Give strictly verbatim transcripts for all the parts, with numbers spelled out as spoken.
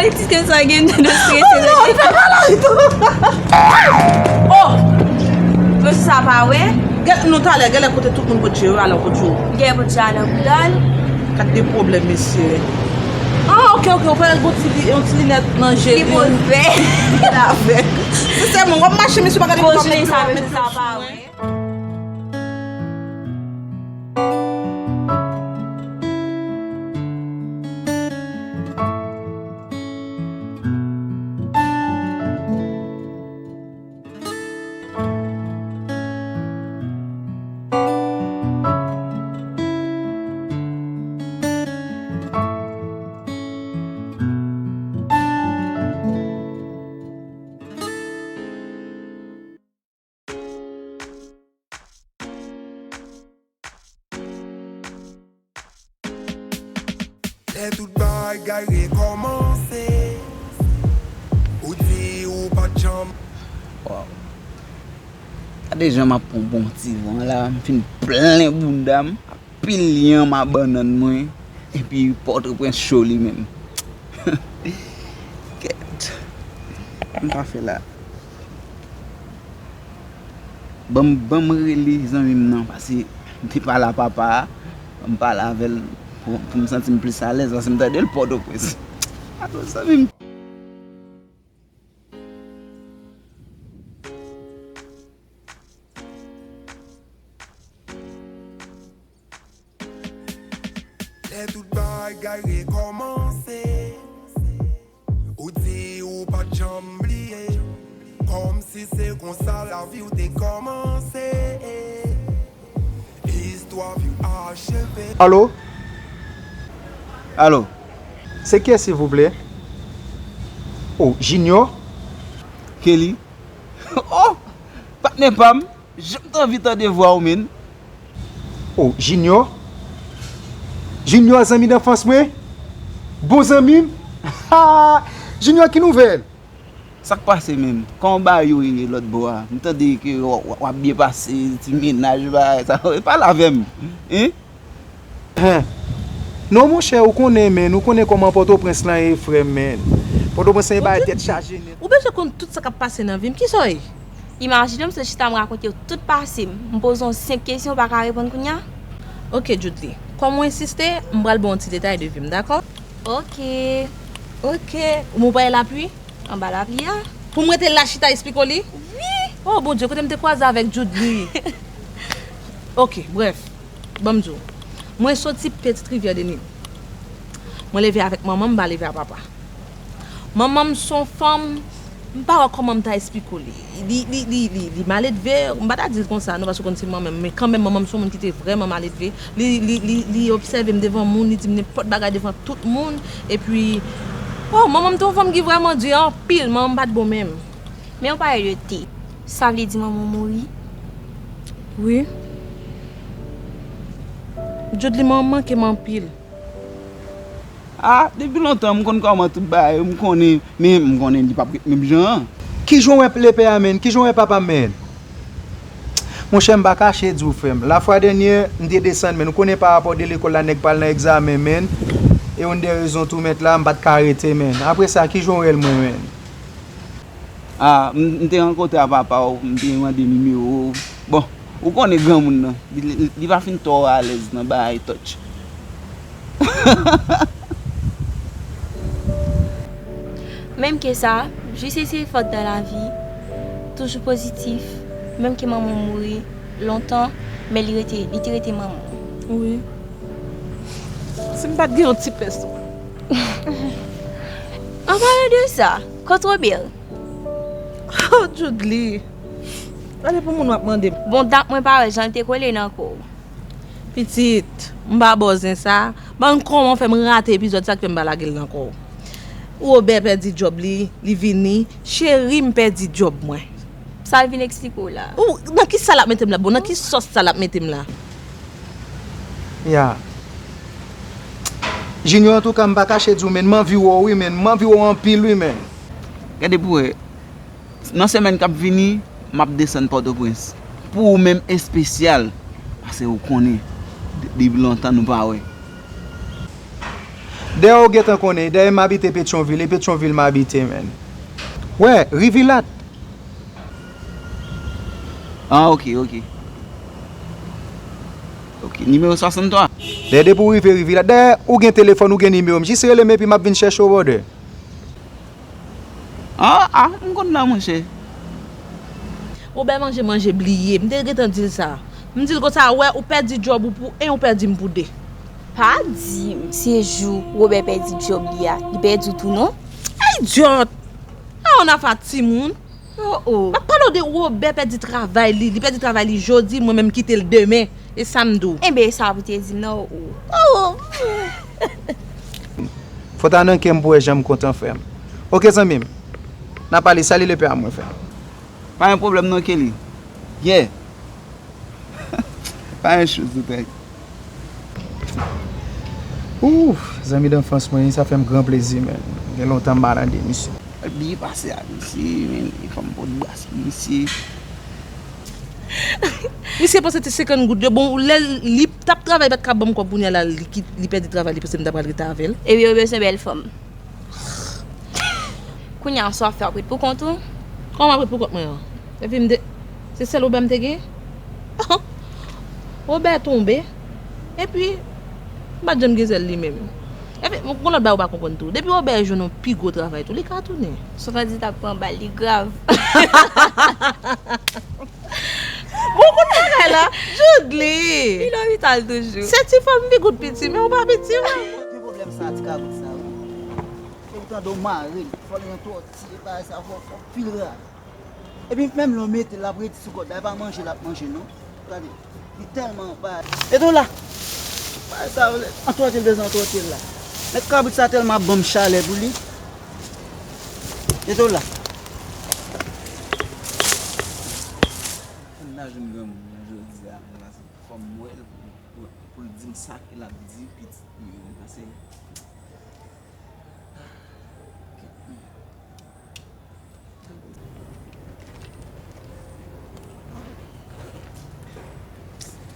Ti kè sa gen de strese. Oh non, li fè malari tou. Oh! Mesye sa pa wè. Gen, nou talè, genlè kote tout moun pot je yo, alò pot yo. Genlè pot je a nan bouda l. Gad de pwoblèm, mesye. Ah, ok, ok, ou pral gon ti li-, yon ti linèt nan je li. Li pou l vè. Li avèg. Sensèman, w ap mache, mesye, pa gade pou w ap mete yo. Sa pa wè. Lè tout bagay rekòmanse, ou di ou pa t janm. Waw. Gade jan m ap pran bon ti van la, m fin plen bounda m. Pil yanm a bannann mwen, epi Pòtoprens cho li menm. Kèt. Sa m ta fè la? Ban m, ban m rele zanmi m nan, paske m te pale a papa a, ban m pale avè l pou, pou m santi m plis alèz, paske m tande l Pòtoprens. Alo, zanmi m. Lè tout bagay rekòmanse, ou di ou pa t janm bliye. Kòmsi se konsa lavi w te kòmanse. Istwa fi w acheve. Alo? Alo? Se kiyès, silvouplè? Oh, Junior? Kelly? Oh! Patnè pa m, jan m t anvi tande vwa w, menn. Oh, Junior? Junior, zanmi danfans mwen? Bon zanmi m? Ha! Junior, ki nouvèl? Sa k pase menm? Kòman bagay yo ye lòt bò a? M tande ke w, w, w ap byen pase, ti mennaj, bagay sa. Pale avè m, hein? Hen. Non, monchè, ou konnen, menn, ou konnen kòman Pòtoprens lan ye, frè m, menn. Pòtoprens lan ye, bagay tèt chaje nèt. Ou bezwen konn tout sa k ap pase nan vi m. Kisa w ye? Imajine w, m sot chita m rakonte w tout pase m. M poze w senk kesyon, ou pa ka reponn kounye a? Ok, Djoudly. Kòm ou ensiste, m pral ba w yon ti detay de vi m, dakò? Ok. Ok. Ou pral lapli? Anba lapli a. Pou m rete la chita esplike w li? Wi. Oh, Bondye, kote m te kwaze avèk Djoudly? Ok, brèf. Ban m di w. Mwen soti Petite Rivière de Nil. Mwen leve avèk manman m, m pa leve a papa. Manman m se yon fanm, m pa wè kòman m ta esplike w li. Li, li, li, li, li maledve, m pa ta di l konsa non, paske w konn se manman m, men kanmenm manman m se yon moun ki te vrèman maledve. Li, li, li, li obsève m devan moun, li di m nenpòt bagay devan tout moun. Epi, oh, manman m te yon fanm ki vrèman di anpil, manman m pa t bon menm. Men w pale de te. Sa vle di manman w mouri? Wi. Djoudly, manman m manke m anpil. Ah, depi lontan, m konn kòman tout bagay yo, m konnen, men m konnen li p ap ret menm jan an. Kijan w wè lepè a, menn? Kijan w wè papa m, menn? Monchè, m pa kache di w, frè m. Lafwa dènyè, m te desann, menn. Ou konnen parapò de lekòl la, nèg pral nan egzamen, menn. E youn dè rezon tou, mèt la, m pa t ka rete, menn. Apre sa, kijan w wè l, mwen, menn? Ah, m, m te rankontre a papa w, m te mande nimewo w. Bon, ou konnen granmoun nan, li, li, li pa fin twò alèz nan bagay touch. Menm ke sa, jis eseye fòt dan lavi, toujou pozitif, menm ke manman w mouri lontan, men li rete, li te rete manman w. Wi. Si m pa t gen yon ti pès, wi. An palan de sa, kote Robert? Oh, Djoudly. Gade pou moun w ap mande m. Bon, dat mwen pa wè jan l te kole nan kò w. Pitit, m pa ba w zen sa. Ban m kòman w fè m rate epizòd sa k fè m pa lage l nan kò w. Robert pèdi djòb li, li vini. Cheri, m pèdi djòb mwen. Sa l vin eksplike w la? Ou, nan ki sa l ap mete m la? Bon, nan ki sòs sa l ap mete m la? Ya. Junior, antouka, m pa kache di w, menn, m anvi wè w, wi, menn. M anvi wè w anpil, wi, menn. Gade pou w wè. Nan semèn k ap vini, m ap desann Pòtoprens. Pou ou menm espesyal. Paske ou konnen, de-, depi lontan nou pa wè. Dayè ou gentan konnen, dayè m abite Petyonvil, e Petyonvil m abite, menn. Wè, Rivilat. Ah, ok, ok. Ok, nimewo swasanntwa. Dayè depi w rive Rivilat, dayè ou gen telefòn, ou gen nimewo m, jis rele m epi m ap vin chèche w, brother. Ah, ah, m konn la, monchè. Wobè manje manje bliye, m te gentan di l sa. M di l konsa, wè, ou pèdi djòb ou pou en, ou pèdi m pou de. Pa di m, se jou Wobè pèdi djòb li a, li pèdi w tou non? Idyòt! A yon afè a timoun. Oh oh. M ap pale w de Wobè pèdi travay li, li pèdi travay li jodi, mwen menm kite l demen. E sa m di w. Enben e sa pou te di m nan oh oh. Fòt a nan kè m pou wè jan m kontan frè m. Oke zanmi m. N a pale, salye lepè a mwen frè m. Pa gen pwoblèm non Kelly. Yeah. Pa gen choz ou tèg. Ooh, zanmi danfans mwen, sa fè m gran plezi menn. Gen lontan m pa tande misye. Byen pase ak misye, menn, e fò m pot bras pou misye. Misye panse ti senkant goud yo bon, lè li t ap travay pa t ka ban m kòb, kounye a la li kit, li pèdi travay li panse m ta pral rete avè l. Epi yo bezwen bèl fanm. Kounye a sa w ap fè, w ap ret pou kont ou? Kòman m ap ret pou kont mwen an? Epi m te, se sèl Wobè m te gen? Wobè tonbe. Epi, m pa t janm gen sèl li menm. Epi, m gon lòt bagay ou pa konprann tou. Depi Wobè jwenn yon pi gwo travay tou, li ka tounen. Sou kandida k pran bal, li grav. Bon, ou konn bagay la, jouk li. Li lopital toujou. Se ti fanm bigout piti, men ou pa piti, wi. Ki pwoblèm sa, ti kabrit sa, wi. Fò w tande w mare l, fò l antwòti, bagay sa fò, fò pil rale. Epi menm lè w mete l, l ap redi sou kòd la, e pa manje l ap manje, non. Gade, li tèlman bagay. Eto la! Bagay sa, antwòti l bezwen antwòti l la. Nèg kabrit sa tèlman ap ban m chalè pou li. Eto la! Ann al jwenn granmoun nan jodi a, paske fò m wè l pou, pou, pou l di m sa ke l ap di pitit li yo, paske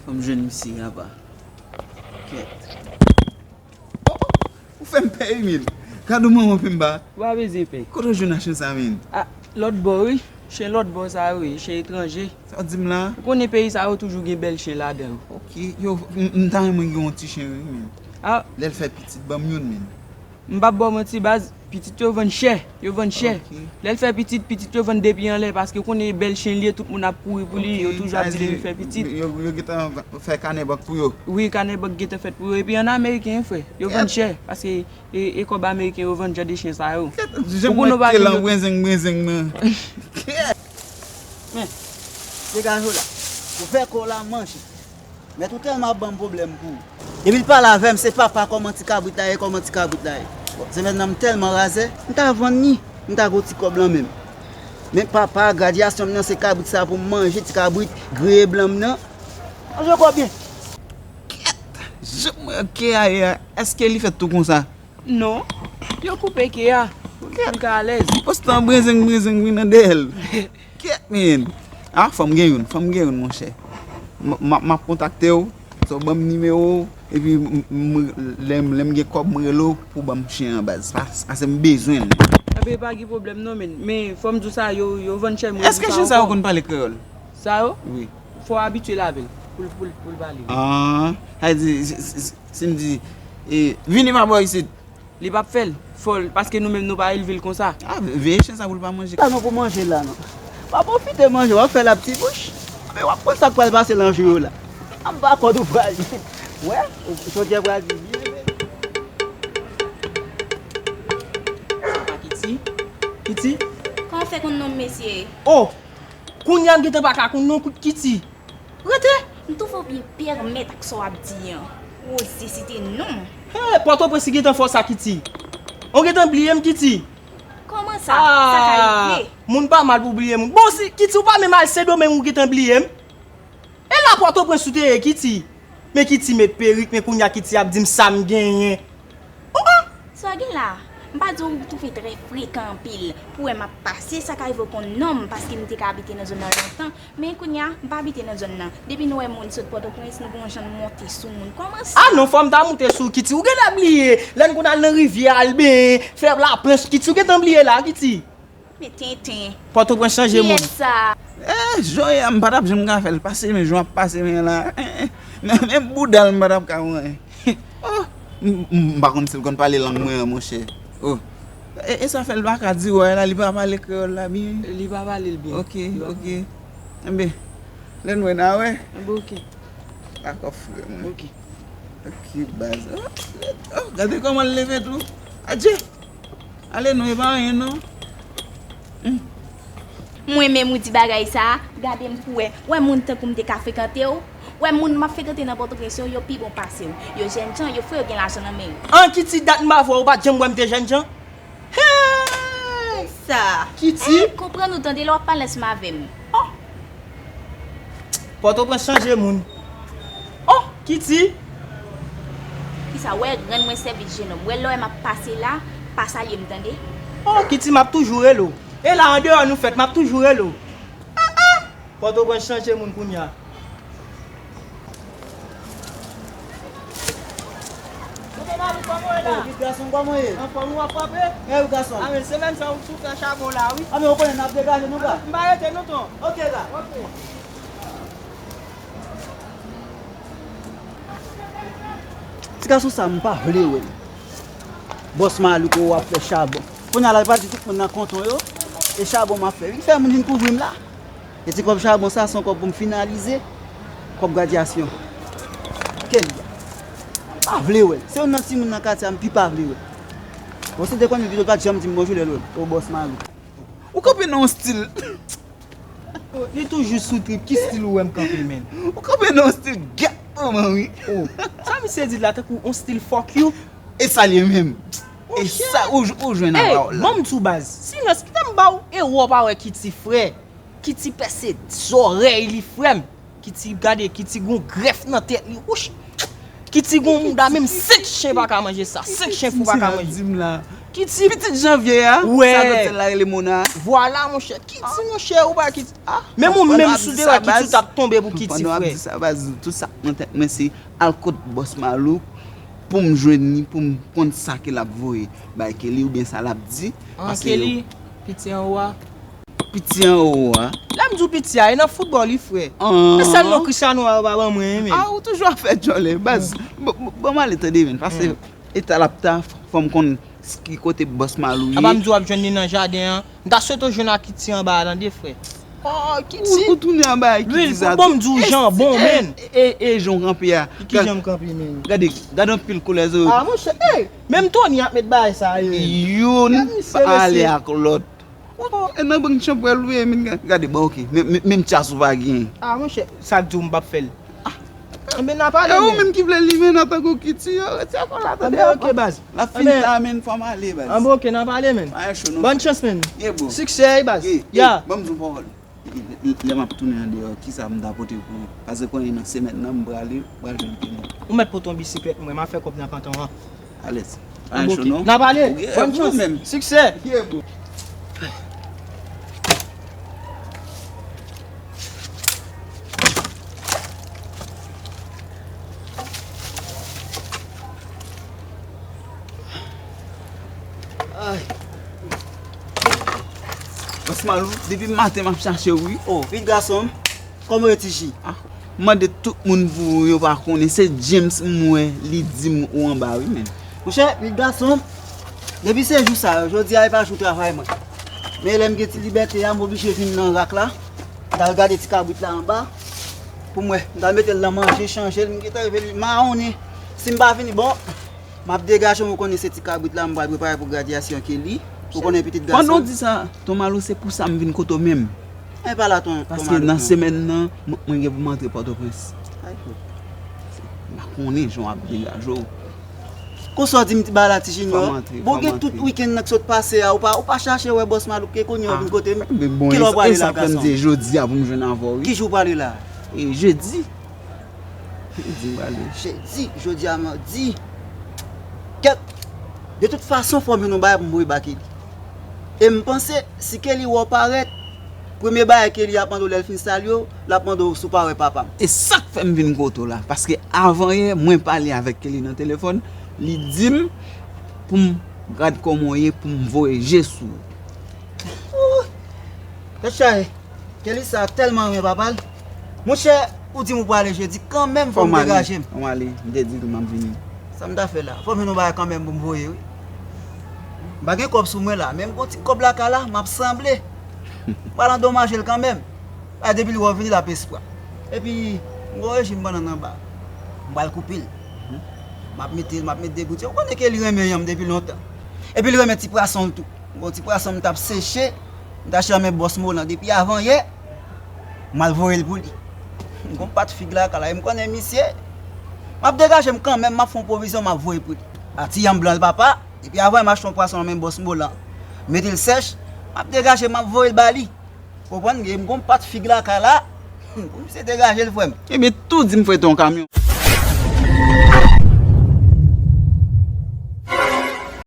Fò m jwenn misye apa. Kèt. Ou fè m pè wi, men. Gade yon manman pè m ba. Ou pa bezwen pè. Kote w jwenn a chen sa, men? A, lòt bò wi. Chen lòt bò sa yo, wi, chen etranje. Sa w di m la? Ou konnen peyi sa yo toujou gen bèl chen ladan yo. Ok. Yo, m, m ta renmen gen yon ti chen wi, men. A. Lè l fè pitit, ban m youn, men. M p ap ba w manti baz, pitit yo vann chè, yo vann chè. Lè l fè pitit, pitit yo vann depi anlè, paske ou konnen e bèl chen li ye, tout moun ap kouri pou li, yo toujou ap di li fè pitit. Yo, yo gentan fè kanè bank pou yo. Wi, kanè bank gentan fèt pou yo. Epi an ameriken wi frè, yo vann chè, paske e, e kòb ameriken yo vann jan de chen sa yo. Kèt, jan m mete lan brenzenng brenzenng nan. Kèt. Men, degaj ou la. Ou fè kò w la manje. Mèt ou tèlman ap ban m pwoblèm pou ou. Depi l pale avè m, se papa kòman ti kabrit la ye, kòman ti kabrit la ye. Bon, se mentnan m tèlman razè, m ta vann li, m ta gen yon ti kòb lan men m. Men papa, gradyasyon m nan se kabrit sa pou m manje, ti kabrit griye blan m nan. Manje kòb byen. Kèt! Jan m wè kè a ye a, èske li fèt tou konsa? Non, yo koupe ke a pou l ka alèz. Postan brenzenng brenzenng vin nan dèyè l. Kèt men. A, fò m gen youn, fò m gen youn monchè. M, m, m ap kontakte w, sa w ban m nimewo w, epi m, m, lè m, lè m gen kòb m rele w pou w ban m chen an baz. Pa, pase m bezwen l. Enben pa gen pwoblèm non men. Men fò m di w sa, yo, yo vann chè m redi sa ankò. Èske chen sa yo konn pale kreyòl? Sa yo? Wi. Fò w abitye l avè l pou l, pou l, pou l pale. A, sa vle di, si, si, si m di, e, vini pa bò isit. Li p ap fè l. Fò l, paske nou menm nou pa elve l konsa. A, veye chen sa pou l pa manje. Sa non pou manje la non. Pa pwofite manje, w ap fè l ak ti bouch. Men w ap konn sa k pral pase nan jou yo la. Anba kòd ou pral wè, ou sonje pral di byen men. Sa pa Kiti? Kiti? Kòman w fè konn non m mesye? O! Kounye a m gentan pa ka konn non Kiti. Rete! M twouve w byen pèmèt ak sa w ap di an. Ou oze site non m. Hey, Pòtoprens ki gentan fè w sa Kiti. Ou gentan bliye m Kiti. Kòman sa? Sa ka rive? Moun pa mal pou bliye moun. Bon si Kiti ou pa menm al Sendomeng ou gentan bliye m. E la Pòtoprens ou te ye Kiti. Men Kiti met perik, men kounye a Kiti ap di m sa m genyen. Ou an? Sa w gen la? M pa di w twouve trè frekan anpil. Pou wè m ap pase, sa ka rive w konn non m, paske m te ka abite nan zòn nan lontan, men kounye a, m pa abite nan zòn nan. Depi nou wè moun sot Pòtoprens, nou gon jan n monte sou moun. Kòman sa? Ah non, fò m ta moute sou Kiti. Ou genlè bliye, lè n konn al nan rivyè, al benyen, fè laplanch, Kiti. Ou gentan bliye la, Kiti. Men tenten. Pòtoprens chanje moun. Kiyès sa? Eh, Joya, m pa t ap janm ka fè l pase, men jan w ap pase men la. Eh, eh, men, men bouda l, m pa t ap ka wè. Oh, m, m, m pa konn si l konn pale lang mwen an, monchè. Oh. E, e sa fè l pa ka di wè la, li pa pale kreyòl la byen? Li pa pale l byen. Ok, ok. Enben, lè n wè n a wè. Enben, ok. Dakò, frè mwen. Ok. Ok, baz. Oh, oh, gade kòman l leve tou. Adje! Ale non, e pa anyen non. Hmm. Mwen menm ou di bagay sa, gade m pou wè. Wè moun tankou m te ka frekante w. Wè moun m ap frekante nan Pòtoprens yo, yo pi bon pase w. Yo jènjan, yo fre, yo gen lajan nan men yo. An Kiti, dat m pa vwè w, ou pa t janm wè m te jènjan? Hey! Sa. Kiti? Eh, konprann ou tande lè w ap pale ansanm avè m. Oh! Pòtoprens chanje moun. Oh, Kiti! Kisa, wè, rann mwen sèvis, jenòm. Wè, lè w wè m ap pase la, pa salye m, tande? Oh, Kiti, m ap toujou rele w. E la, andeyò nou fèt, m ap toujou rele w. Ah, ah! Pòtoprens chanje moun kounye a. Tonton Malik, kòman w ye la? Oh, vit gason, kòman w ye? Anfòm, ou ap frape? Mèsi, gason. A, men semèn sa, ou sou fè chabon la, wi. A, men ou konnen n ap degaje nou, ga. M pa rete non, tonton. Ok, ga. Ok. Ti gason sa, m pa vle wè l. Bòs Malik, ou ap fè chabon. Kounye a la, li pa di tout moun nan konton yo, e chabon m ap fè. Vin fè moun vin kouvri m la. E ti kòb chabon sa, se yon kòb pou m finalize kòb gradyasyon. Kèlya. M pa vle wè l. Se youn nan timoun nan katye a, m pi pa vle wè l. Bon, si te konnen pito, l pa t janm di m bonjou lè l wè m. O, Bòs Malik. Ou kanpe nan yon stil. Li toujou sou trip. Ki stil ou wè m kanpe, menn? Ou kanpe nan yon stil gèt manman, wi. Oh, sa misye di la, tankou yon stil fuck you. E sa l ye menm. E sa ou, ou jwenn nan pawòl la. Hey, ban m di w, baz. Silans, kite m ba w ewo pa wè Kiti, frè. Kiti pèse zòrèy li, frè m. Kiti, gade, Kiti gon grèf nan tèt li. Wouch! Kiti gon mouda, menm senk chen pa ka manje sa. Senk chen fou pa ka manje. Kiti. Pitit Janvye a, sa zòt sèl la rele Mona. Vwala, monchè. Kiti, monchè, ou pa Kiti. Ah, menm ou menm sou de wè Kiti, ou t ap tonbe pou Kiti, frè. Pandan w ap di sa, baz, tout sa k nan tèt mwen se al kot Bòs Malik pou m jwenn li, pou m konn sa ke l ap voye bay Kelly oubyen sa l ap di. An, Kelly, piti anwo a. Piti anwo a. Lè m di w piti a, e nan foutbòl wi, frè. E sèl non Cristiano a yo pa ban mwen, men. Ah, ou toujou ap fè djòlè, baz. Bon, bon, bon, m ale tande, men, paske eta l ap ta, fò m konn ki kote Bòs Malik ye. Apa m di w ap jwenn li nan jaden an. M ta swete w jwenn ak Kiti anba a, tande, frè. Oh, Kiti. Ou, ou tounen anba a, Kiti sa tou. Bon, m di w jan bon, men. E, e, e jan w kanpe a. Ki jan m kanpe, men? Gade, gade anpil koulè zo. Ah, monchè, ey! Menm Tony ap met bagay sa yo. Youn pa ale ak lòt. Oh, e nan bank chanpwèl ou ye, men gade, bon, ok. Men, men, menm chas ou pa gen. Ah, monchè, sa k di w m p ap fè l? Ah. Enben, n a pale, men. E ou menm ki vle limen antanke Kiti, yo, retire kò la, tande. Enben, ok, baz. L ap fin la, men, fò m ale, baz. Enben, ok, n a pale, men. Bòn chans, men. Siksè, wi, baz. Ya. Ban m di w pawòl. Lè m ap tounen andeyò, kisa m ta pote pou ou? Paske konnen nan semèn nan, m prale, m pral jwenn Kelly. Ou mèt pote yon bisiklèt mwen, m a fè kòb nan kanton an. Alèz. Pa gen cho non. N a pale. Bòn chans. Siksè. Ay. Bòs Malik, depi maten m ap chache w wi. Oh, vit gason m. Kòman yo, Ti Ji? Ah, m mande tout moun pou ou, yo pa konnen. Se James m wè, li di m ou anba wi, men. Monchè, vit gason m. Depi se jou sa yo, jodi a e pa jou travay mwen. Men lè m gen ti libète a, m oblije vin nan rak la. M t al gade ti kabrit la anba. Pou m wè, m t al mete l nan manje, chanje l, m gentan rive li mawonnen. Si m pa vini, bon, m ap degaje m, ou konnen se ti kabrit la m pral prepare pou gradyasyon Kelly. Ou konnen pitit gason. Pandan w di sa, Ton Malo, se pou sa m vin kote w menm. E pa la, Ton, Ton Malo. Paske nan semèn nan, mwen, mwen gen pou m antre Pòtoprens. Ay, fò. M pa konnen jan w ap degaje w. Konsa w di m ti bagay la, Ti Junior. Bon, gen tout wikenn nan k sot pase a, ou pa, ou pa chache wè Bòs Malik, ke kounye a w vin kote m. Kilè w prale la, gason? Jodi a pou m jwenn avè w, wi. Ki jou w prale la? E jedi. Jedi m prale. Jedi, jodi a madi. Kèt. De tout fason, fò m jwenn yon bagay pou m voye ba Kelly. E m panse, si Kelly wè w parèt, premye bagay Kelly ap mande w lè l fin salye w, l ap mande w si w pa wè papa m. E sa k fè m vin kote w la, paske avanyè, mwen pale avèk Kelly nan telefòn, li di m pou m gad kòman w ye, pou m voye je sou ou. Tèt chaje. Kelly sa tèlman renmen papa l. Monchè, ou di m ou prale jedi, kanmenm fò m degaje m. Fò m ale, m te di l m ap vini. Sa m ta fè la? Fò m jwenn yon bagay kanmenm pou m voye, wi. M pa gen kòb sou mwen la, men m gon ti kòb lakay la, m ap sanble. M pral andomaje l kanmenm. Ay, depi l wè w vini, l ap espwa. Epi, m gon rejim bannann anba. M pral koupe l. M ap mete l, m ap mete de bouti. Ou konnen Kelly renmen yanm depi lontan. Epi l renmen ti pwason l tou. M gon ti pwason m t ap seche, m t achte nan men bòs Molan depi avanyè, m al voye l pou li. M gon pat fig lakay la, e m konnen misye. M ap degaje m kanmenm, m ap fè yon pwovizyon, m ap voye pou li. A ti yanm blan l papa, depi avanyè m achte yon pwason nan men bòs Molan, mete l sèch, m ap degaje, m ap voye l ba li. Konprann, e m gon pat fig lakay la, pou misye degaje l, frè m. Ebyen, tou di m frete yon kamyon.